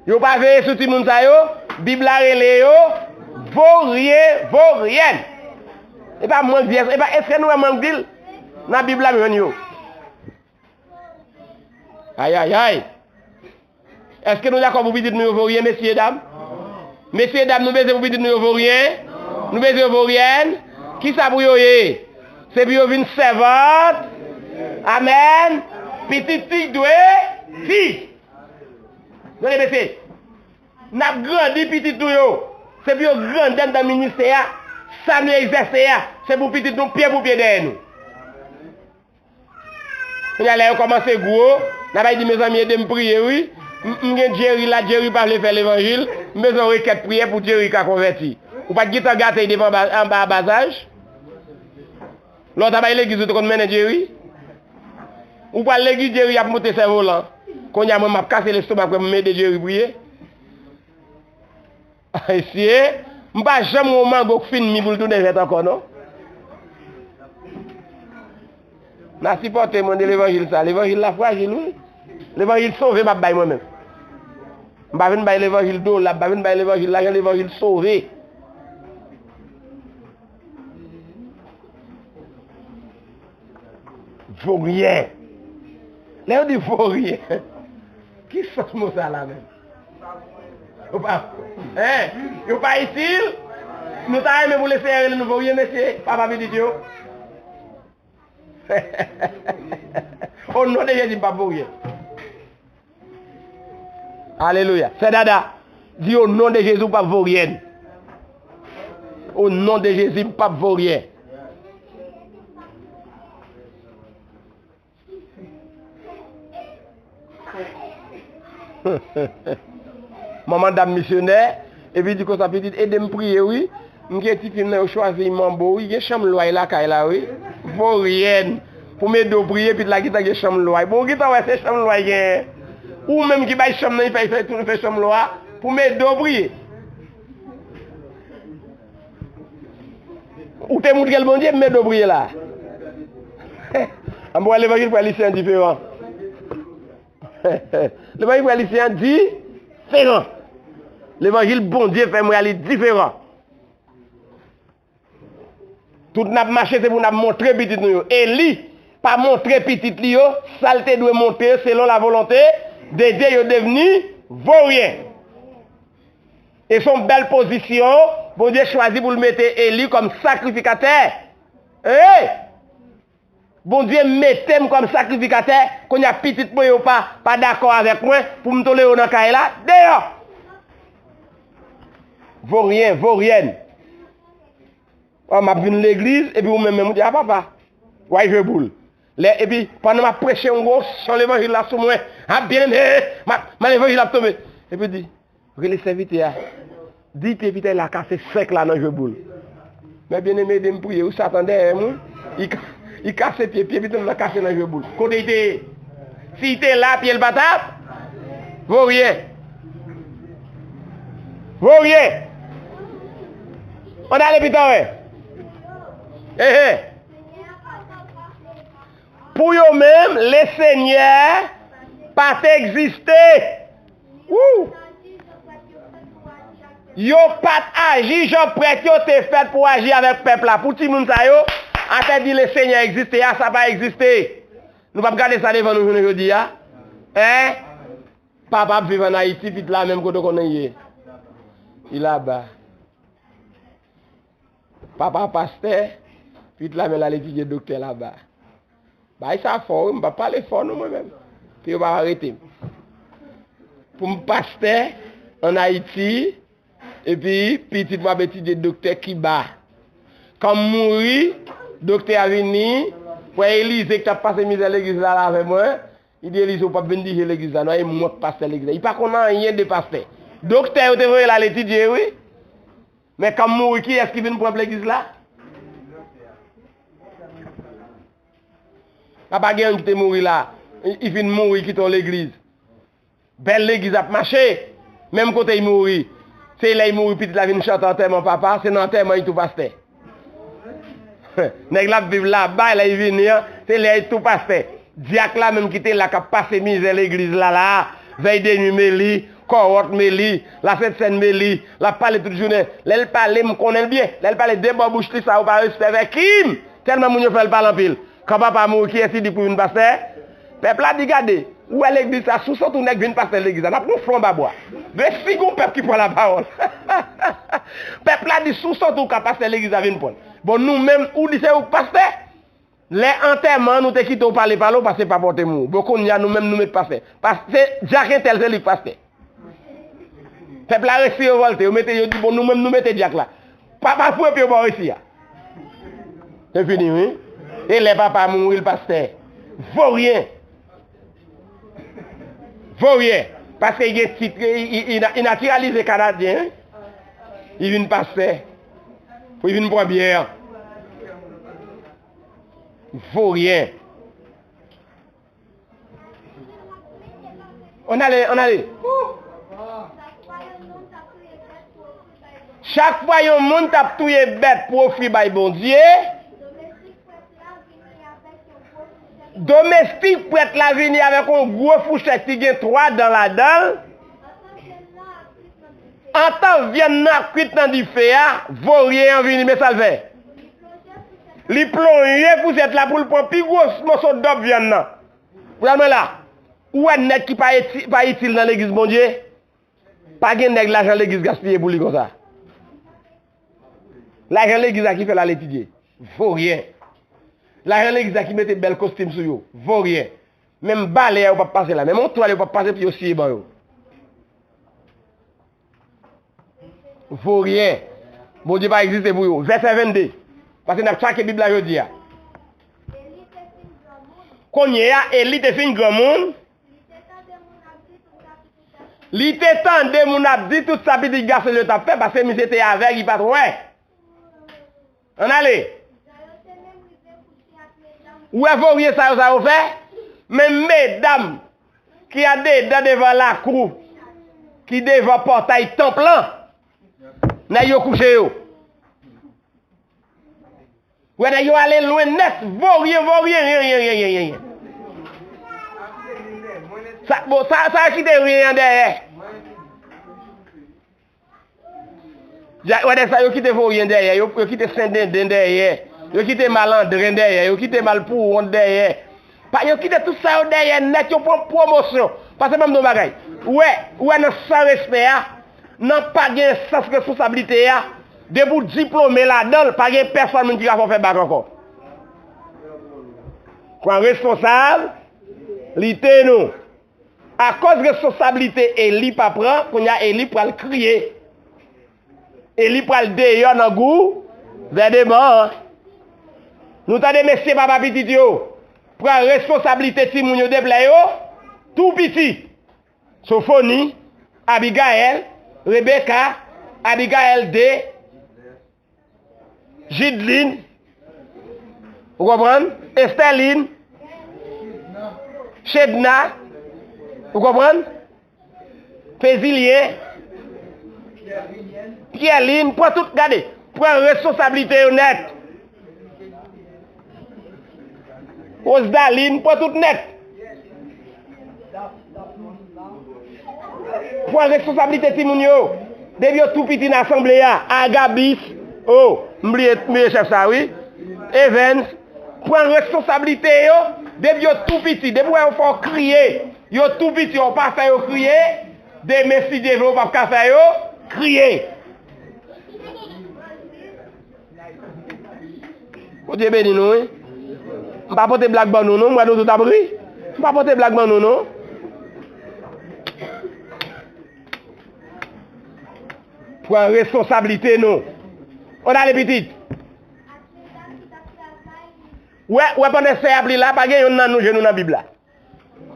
Yo pa veye sou timoun sa yo. Bib la rele yo voryen, voryen. E pa mank vyès, e pa, èske nou wè mank di l? Nan Bib la m jwenn yo. Ayayay. Èske nou dakò pou pitit nou yo voryen, mesyedam? Mesyedam, nou bezwen pou pitit nou yo voryen? Nou bezwen yo voryen? Kisa pou yo ye? Se pou yo vin sèvant? Amèn. Pitit li dwe fi. Tande, mesye, n ap grandi pitit nou yo. Se pou yo grandi anndan ministè a. Sa nou egzèse a, se pou pitit nou, pye pou pye dèyè nou. Kounye a, lè yo kòmanse gwo, n a bay di, mezanmi, ede m priye, wi. M, m gen Jerry la, Jerry pa vle fè levanjil. M bezwen yon rekèt priyè pou Jerry ka konvèti. Ou pa t gentan gate l depi anba, anba a bazaj? Lè w ta bay legliz, ou te konn mennen Jerry? Ou pral legliz, Jerry ap monte sèvolan. Kounye a, mwen, m ap kase lestomak, mwen, m ede Jerry priye. Mesye, m pa janm wè yon mango k fin mi pou l tounen vèt ankò, non. N a sipòte mwen de levanjil sa. Levanjil la frajil, wi. Levanjil sove m ap bay mwen menm. M pa vin bay levanjil dola, m pa vin bay levanjil lajan, levanjil sove. Voryen. Lè yo di voryen, ki sans mo sa la menm? Yo pa, hein? Yo pa itil? Nou ta renmen pou Lesenyè rele nou voryen, mesye, papa pitit yo. O non de Jezi, m p ap voryen. Alelouya. Sè Dada, di, o non de Jezi, w p ap voryen. O non de Jezi, m p ap voryen. Manman dam misyonè, epi di konsa, pitit, ede m priye, wi. M gen ti fi m nan, yo chwazi manbo, wi. Gen chanm lwa lakay la, wi. Voryen. Pou m ede w priye, pitit la gentan gen chanm lwa. Bon, ou gentan wè se chanm lwa genyen. Ou menm ki bay chanm nan, li fè, li fè, li fè chanm lwa. Pou m ede w priye. Ou te moutre l Bondye, m ede w priye la. An bon, levanjil frè Lisyen an diferan. Levanjil frè Lisyen an diferan. Levanjil Bondye fè m wè a, li diferan. Tout n ap mache, se pou n ap montre pitit nou yo. Eli pa montre pitit li yo sa l te dwe montre yo selon la volonte de Dye, yo devni voryen. E se yon bèl pozisyon, Bondye chwazi pou l mete Eli kòm sakrifikatè. Hey! Bondye mete m kòm sakrifikatè, kounye a pitit mwen yo pa, pa dakò avèk mwen, pou m tolere yo nan kay la, deyò! Voryen, voryèn. Ò, m ap vin legliz, epi ou menm menm, ou di, a papa, w al jwe boul. Lè, epi, pandan m ap preche, yon gwo chan levanjil la sou mwen, a byeneme, m ap, men levanjil ap tonbe. Epi di, rele sèvitè a. Di pye pitay la kase senk la nan jwe boul. Men byeneme, ede m priye, wi, Satan dèyè m, wi. Li ka-, li kase pye, pye pitay la kase nan jwe boul. Kote li te ye? Si li te la, pye l pa t ap voryen. Voryen. Ann ale pita wè. Ehe. Pou yo menm, Lesenyè pa t egziste. Wou! Yo pa t aji jan prèt yo te fèt pou aji avèk pèp la. Pou timoun sa yo, afè di Lesenyè egziste a, sa pa egziste. Nou p ap gade sa devan nou jounen jodi a? Hein? Papa ap viv ann Ayiti, pitit la menm kote w konnen l ye? Li laba. Papa pastè, pitit la men l al etidye doktè laba. Bagay sa fò, wi, m p ap pale fò non mwen menm. Pou yo pa arete m. Pou m pastè ann Ayiti, epi pitit mwen ap etidye doktè Kiba. Kan m mouri, doktè a vini, frè Elize ki t ap pase mizè legliz la, la avè mwen, li di, Elize, ou p ap vin dirije legliz la non, e mwen k pastè legliz la. Li pa konn anyen de pastè. Doktè yo te voye l al etidye, wi. Men kan m mouri, kiyès ki vin pran legliz la? Papa gen youn ki te mouri la. Li, li fin mouri, kite yon legliz. Bèl legliz ap mache. Menm kote li mouri. Se lè li mouri, pitit la vin chante antèman papa, se nan antèman li tou pastè. Nèg la ap viv laba, lè li vini an, se lè li tou pastè. Dyak la menm ki te la k ap pase mizè legliz la la, vèy de nwi meli, kòwòt meli, lasentsenn meli, l ap pale tout jounen. Lè l pale, m konnen l byen. Lè l pale de bò bouch li sa, ou pa respè vè kim. Tèlman moun yo fè l pale anpil. Kan papa mouri, kiyès li di pou vin pastè? Pèp la di, gade, ou wè legliz sa, sou sant ou nèg vin pastè legliz la. N ap wonfle anba bwa. Men si gon pèp ki pran lapawòl. Pèp la di, sou sant ou ka pastè legliz la vin pran. Bon, nou menm, ou di se ou k pastè? Lè antèman an, nou te kite w pale, pale, w pase pa pote mou. Bon, kounye a, nou menm, nou met pastè. Pas-, se dyak entèl, se li k pastè. Pèp la resi revòlte, yo mete, yo di, bon, nou menm, nou mete dyak la. Papa pran pye bò resi a. Se fini, wi. E lè papa mouri, l pastè. Voryen. Voryen. Paske li gen tit, li, li, li na-, li natiralize kanadyen, wi. Li vin pastè. Pou li vin pran byè. Voryen. Ann ale, ann ale. Chak fwa yon moun t ap touye bèt pou ofri bay Bondye, Domestik prèt la vini avèk yon gwo fouchèt ki gen twa dan ladan l. Antan vyann nan ap kwit nan dife a, voryen an vini, men sa l fè. Li plonje fouchèt la pou l pran pi gwo moso dòb vyann nan. Pral mwen la. Ou wè nèg ki pa eti-, pa itil nan legliz Bondye? Pa gen nèg lajan legliz gaspiye pou li konsa. Lajan legliz la ki fè l al etidye. Voryen. Lajan legliz la ki mete bèl kostim sou yo. Voryen. Menm balè a yo p ap pase la. Menm yon twal yo p ap pase pou yo siye ban yo. Voryen. Bondye pa egziste pou yo. Vèsè vennde. Paske n ap tchake Bib la jodi a. Kounye a, Eli te fin granmoun. Li te tande moun ap di tout sa pitit gason l yo t ap fè, paske misye te avèg, li pa t wè. Ann ale. Ou wè voryen sa yo, sa yo fè? Men medam ki andedan devan lakou, ki devan pòtay tanp lan, nèg yo kouche yo. Wè nèg yo ale lwen nèt, voryen, voryen, yen, yen, yen, yen, yen, yen. Sa, bon, sa, sa yo kite yen an dèyè. Ja, wè nèg sa yo kite voryen dèyè, yo, yo kite sendenden dèyè, yo kite malandren dèyè, yo kite malpouwont dèyè. Pa, yo kite tout sa yo dèyè nèt, yo pran pwomosyon. Pase ban m di w bagay. Ou wè, ou wè nan san respè a, nan pa gen sans responsablite a, depi w diplome ladan l, pa gen pèsonn moun ki ka fè w fè bak ankò. Pran responsablite nou. Akoz responsablite Eli pa pran, kounye a Eli pral kriye. Eli pral deyò nan gouvènman an. Nou tande mesye papa pitit yo, pran responsablite timoun yo deplè yo tou piti. Sofoni, Abigayèl, Rebeka, Abigayèl de, Jidlin, ou konprann? Estèlin, Chedna, ou konprann? Fezilyen, Pyèlin, pran tout, gade, pran responsablite yo nèt. Rosdalin, pran tout nèt. Pran responsablite timoun yo. Depi yo tou piti nan asanble a, Agabis, o, m bliye, m bliye chèf sa, wi. Evans, pran responsablite yo. Depi yo tou piti, depi w wè yo fè w kriye, yo tou piti, w pa fè yo kriye. Demen, si Dye vle, w p ap ka fè yo kriye. Bondye beni nou, wi. M pa pote blag ban nou, non. M wè nou tout ap ri. M pa pote blag ban nou, non. Pran responsablite nou. Ann ale, pitit. Wè, wè, pandan sè ap li la, pa gen yonn nan nou jenou nan Bib la.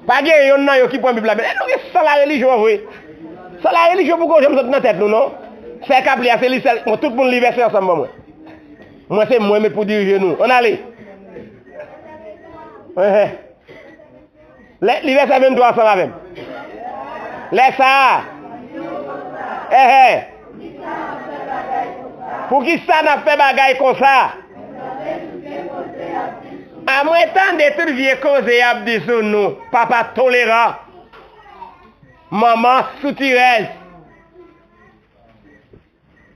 Pa gen yonn nan yo ki pran Bib la, men nou gen san larelijyon vre. San larelijyon poko janm sot nan tèt nou, non. Sè k ap li a, se li sèl. Bon, tout moun li vèsè ansanm ban mwen. Mwen, se mwen met pou dirije nou. Ann ale. Enhen. Lè, li vèsè venntwa ansanm avè m. Lè sa a. Enhen. Poukisa n ap fè bagay konsa? A mwen tande tout vye koze y ap di sou nou, papa toleran, manman soutirèz.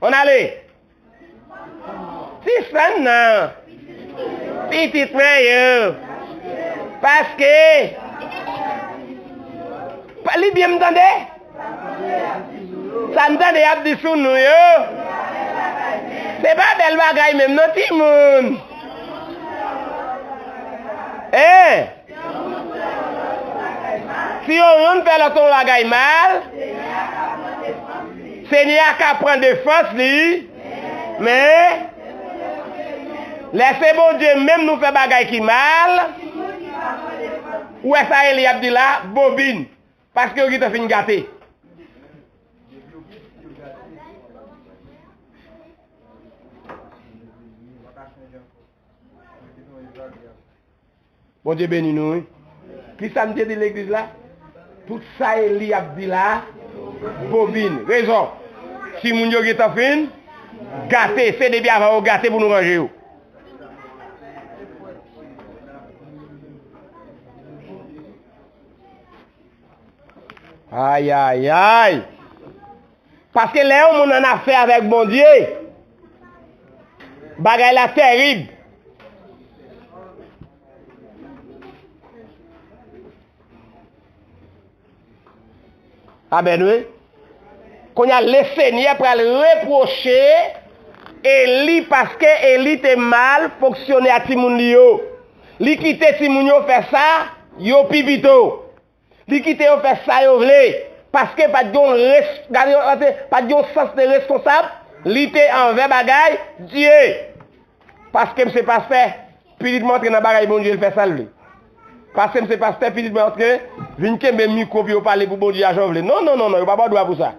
Ann ale. Ti sè m nan, pitit mwen yo, paske, pa, li byen m tande? Sa m tande y ap di sou nou yo, se pa bèl bagay menm non, timoun. Hein? Si yon moun fè lòt yon bagay mal, Senyè a ka pran defans li, men lè se Bondye menm nou fè bagay ki mal, ou wè sa Eli ap di la, bobin. Paske yo gentan fin gate. Bondye beni nou, wi. Kisa m te di legliz la? Tout sa Eli ap di la, bobin. Rezon. Timoun yo gentan fin gate. Se depi avan yo gate pou nou ranje yo. Ayayay! Paske lè yon moun annafè avèk Bondye, bagay la tèrib. Amèn, wi. Kounye a, Lesenyè pral repwoche Eli paske Eli te mal fonksyone ak timoun li yo. Li kite timoun yo fè sa yo pi pito. Li kite yo fè sa yo vle. Paske pa t gen yon res-, gade, pa t gen yon sans de reskonsab li te anvè bagay Dye. Paske m se pastè, pitit mwen antre nan bagay Bondye, l fè sa l vle. Paske m se pastè, pitit mwen antre, vin kenbe mikwo pou yo pale pou Bondye a jan w vle. Non, non, non, non, yo pa ba w dwa pou sa.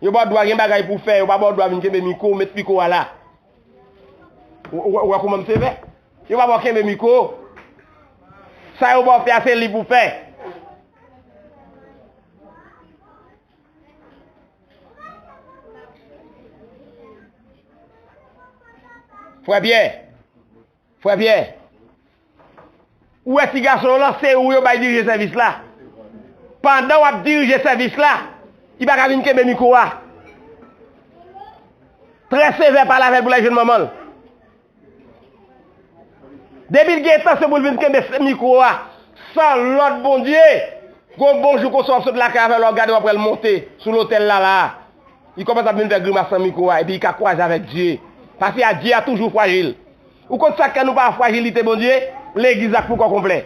Yo ba w dwa gen bagay pou w fè, yo pa ba w dwa vin kenbe mikwo, met mikwo a la. Ou, ou, ou wè kouman m sevè? Yo pa ba w kenbe mikwo. Sa yo ba w fè a, se li pou w fè. Frè Pyè, frè Pyè, ou wè ti gason w lan, se ou yo bay dirije sèvis la. Pandan w ap dirije sèvis la, li pa ka vin kenbe mikwo a. Trè sevè, pale avè l pou l al jwenn manman l. Depi l gen entansyon pou l vin kenbe mikwo a san lòd Bondye, gon bon jou konsa w ap sot lakay avè l, w ap gade w ap wè l monte sou lotèl la la a. Li kòmanse ap vin fè grimas nan mikwo a, epi li ka kwaze avèk Dye. Paske a Dye a toujou frajil. Ou konn sa k fè nou pa wè frajilite Bondye? Legliz la poukò konplè.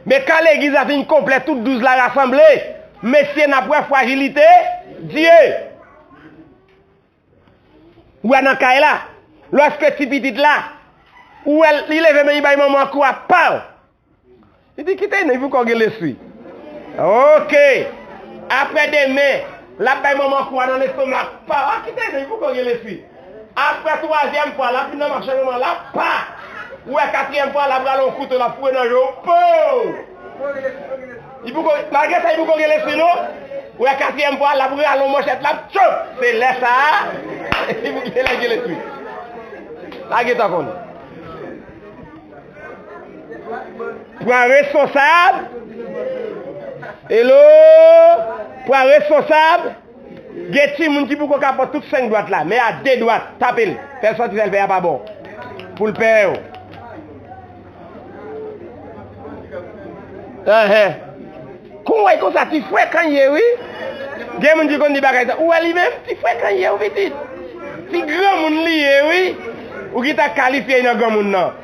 Men kan legliz la fin konplè, tout douz la rasanble, mesye, n ap wè frajilite Dye. Ou wè nan kay la, lòske ti pitit la, ou wè li leve men li bay manman an kou a, paw! Li di, "Kite non, li poukò gen lespri." Oke. Apre demen, l ap bay manman an kou a nan lestomak, paw! "A, kite non, li poukò gen lespri." Apre twazyèm fwa, l ap vin nan mache manman la, pa! Ou wè katriyèm fwa, l ap rale yon kouto, l ap foure nan je w, pow! Li poko, malgre sa, li poko gen lespri, non. Ou wè katriyèm fwa, l ap rale yon manchèt, l ap tchop. Se lè sa a, li poko gen lè gen lespri. Lage tan konn. Pran responsab. Hello. Pran responsab. Gen timoun ki poko ka pran tout senk dwat la, men a de dwat, tape l. Fè l santi sa l fè a pa bon. Pou l pè w. Enhen. Kon w wè konsa, ti frekan l ye, wi. Gen moun ki konn di bagay sa. Ou wè li menm, ti frekan l ye, wi, pitit. Ti granmoun li ye, wi. Ou gentan kalifye nan granmoun nan.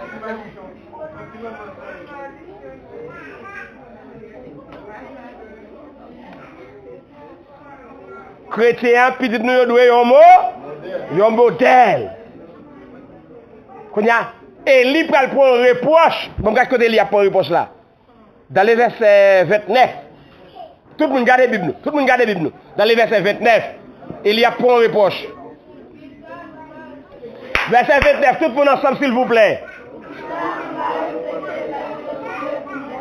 Kretyen an, pitit nou yo dwe yon mo, yon modèl. Kounye a, Eli pral pran yon repwòch. Bon, gad kote Eli ap pran repwòch la. Dan le vèsè vennèf. Tout moun gade Bib nou. Tout moun gade Bib nou. Dan le vèsè vennèf, Eli ap pran yon repwòch. Vèsè vennèf, tout moun ansanm, silvouplè.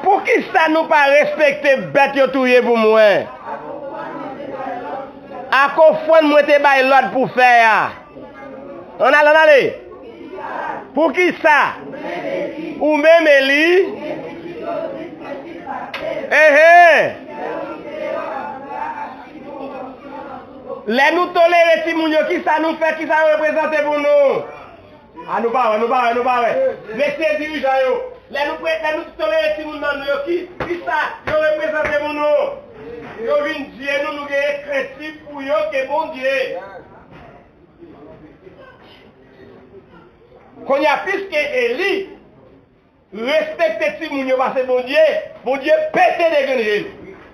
Poukisa nou pa respekte bèt yo touye pou mwen? Ak ofrann mwen te bay lòd pou fè a. Ann ale, ann ale. Poukisa? Ou menm, Eli. Enhen. Lè nou tolere timoun yo, kisa nou fè? Kisa yo reprezante pou nou? A, nou pa wè, nou pa wè, nou pa wè. Mesye dirijan yo, lè nou pre-, lè nou tolere timoun nan nou yo, ki, kisa yo reprezante pou nou? Yo vin dye nou, nou genyen krentif pou yo ke Bondye. Kounye a, piske Eli respekte timoun yo pase Bondye, Bondye pete de grenn je l.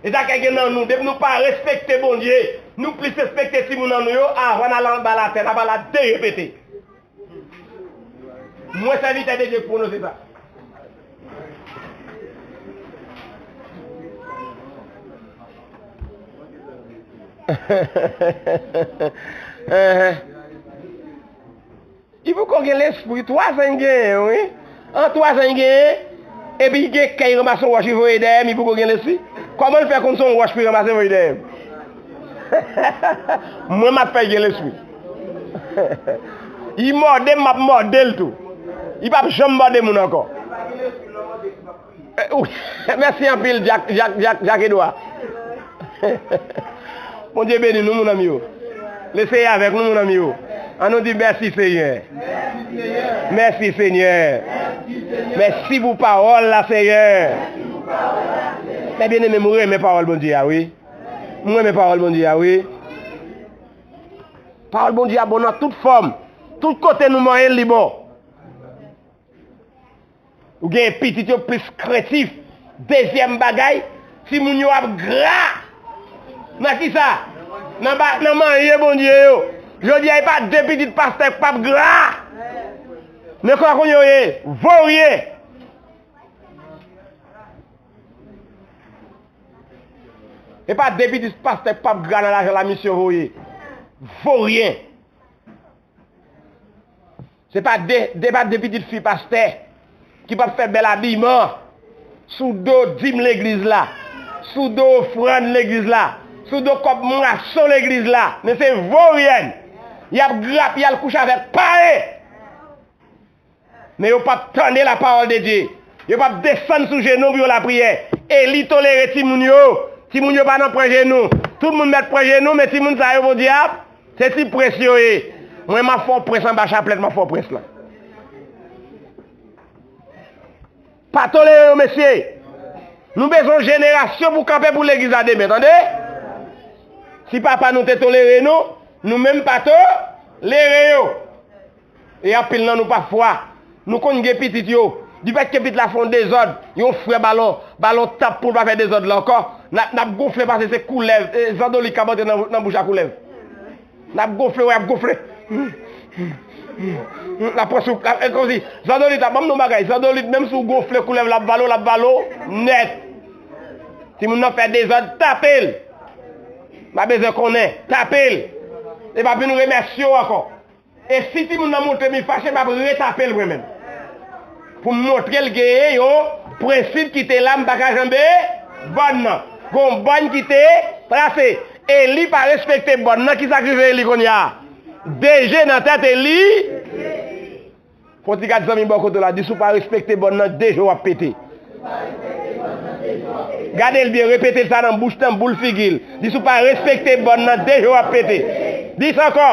E sa k gen nan nou, depi nou pa respekte Bondye, nou plis respekte timoun an nou yo, avan n al anba latè, n ap al a de je pete. Mwen sèvitè de Dye k pwononse sa. Li poko gen lespri, twa zan l genyen, wi. An twa zan l genyen, epi l gen kè, l ranmase yon wòch, li voye dèyè m, li poko gen lespri. Kòman l fè konn se yon wòch pou l ranmase voye dèyè m? Mwen, m ap fè l gen lespri. Li mòde m, m ap mòde l tou. Li p ap janm mòde moun ankò. Eh, wi. Mèsi anpil, Jack, Jack, Jack, Jack Edouard. Bondye beni nou, mon ami yo. Leseye avèk nou, mon ami yo. An nou di mèsi, Senyè. Mèsi, Senyè. Mèsi pou pawòl la, Senyè. Mè byeneme, mwen renmen pawòl Bondye a, wi. Mwen renmen pawòl Bondye a, wi. Pawòl Bondye a bon nan tout fòm. Tout kote nou manyen l, li bon. Ou gen pitit yo plis krentif. Dezyèm bagay, timoun yo ap gra. Nan kisa? Nan ba, nan manye Bondye yo. Jodi a, e pa de pitit pastè k p ap gra. Men kwa kounye yo ye? Voryen. E pa de pitit pastè k p ap gra nan lajan lamisyon voye. Voryen. Se pa de, de, pa de pitit fi pastè ki p ap fè bèl abiman sou do dim legliz la, sou do ofrann legliz la, sou do kòb mwason legliz la. Men se voryen. Y ap grape, y al kouche avèk payen. Men yo p ap tande la parole de Dieu. Yo p ap desann sou jenou pou yo lapriyè. Eli tolere timoun yo. Timoun yo pa nan pran jenou. Tout moun mèt pran jenou, men timoun sa yo, Bondye ap, se ti prens yo ye. Mwen, m ap fè yon prens anba chaplèt, m ap fè yon prens lan. Pa tolere yo, mesye. Nou bezwen yon jenerasyon pou kanpe pou legliz la demen, tande? Si papa nou te tolere nou, nou menm pa tolere yo. E anpil nan nou pa fwa. Nou konn gen pitit yo. Dipèt ke pitit la fè yon dezòd, yon frè balon, balon tap pou l pa fè dezòd la ankò. N ap, n ap gonfle pase se koulèv, e, zandolit k ap antre nan, nan bouch a koulèv. N ap gonfle, wè, ap gonfle. N ap pran sou, e, kòmsi, zandolit ap, ban m non bagay, zandolit, menm si w gonfle koulèv, l ap vale w, l ap vale w nèt. Timoun nan fè dezòd, tape l. M pa bezwen konnen, tape l. E pa vin remèsye w ankò. E si timoun nan montre m li fache, m ap retape l mwen menm. Pou m montre l genyen yon prensip ki te la, m pa ka janbe bòn nan. Gon bòn ki te trase. Eli pa respekte bòn nan. Kisa k rive Eli kounye a? De je nan tèt Eli. Fon ti gad zanmi bò kote w la, di si w pa respekte bòn nan, de je w ap pete. Gade l byen, repete l sa nan bouch, nan boul figi l. Di si w pa respekte bòn nan, de je w ap pete. Di sa ankò.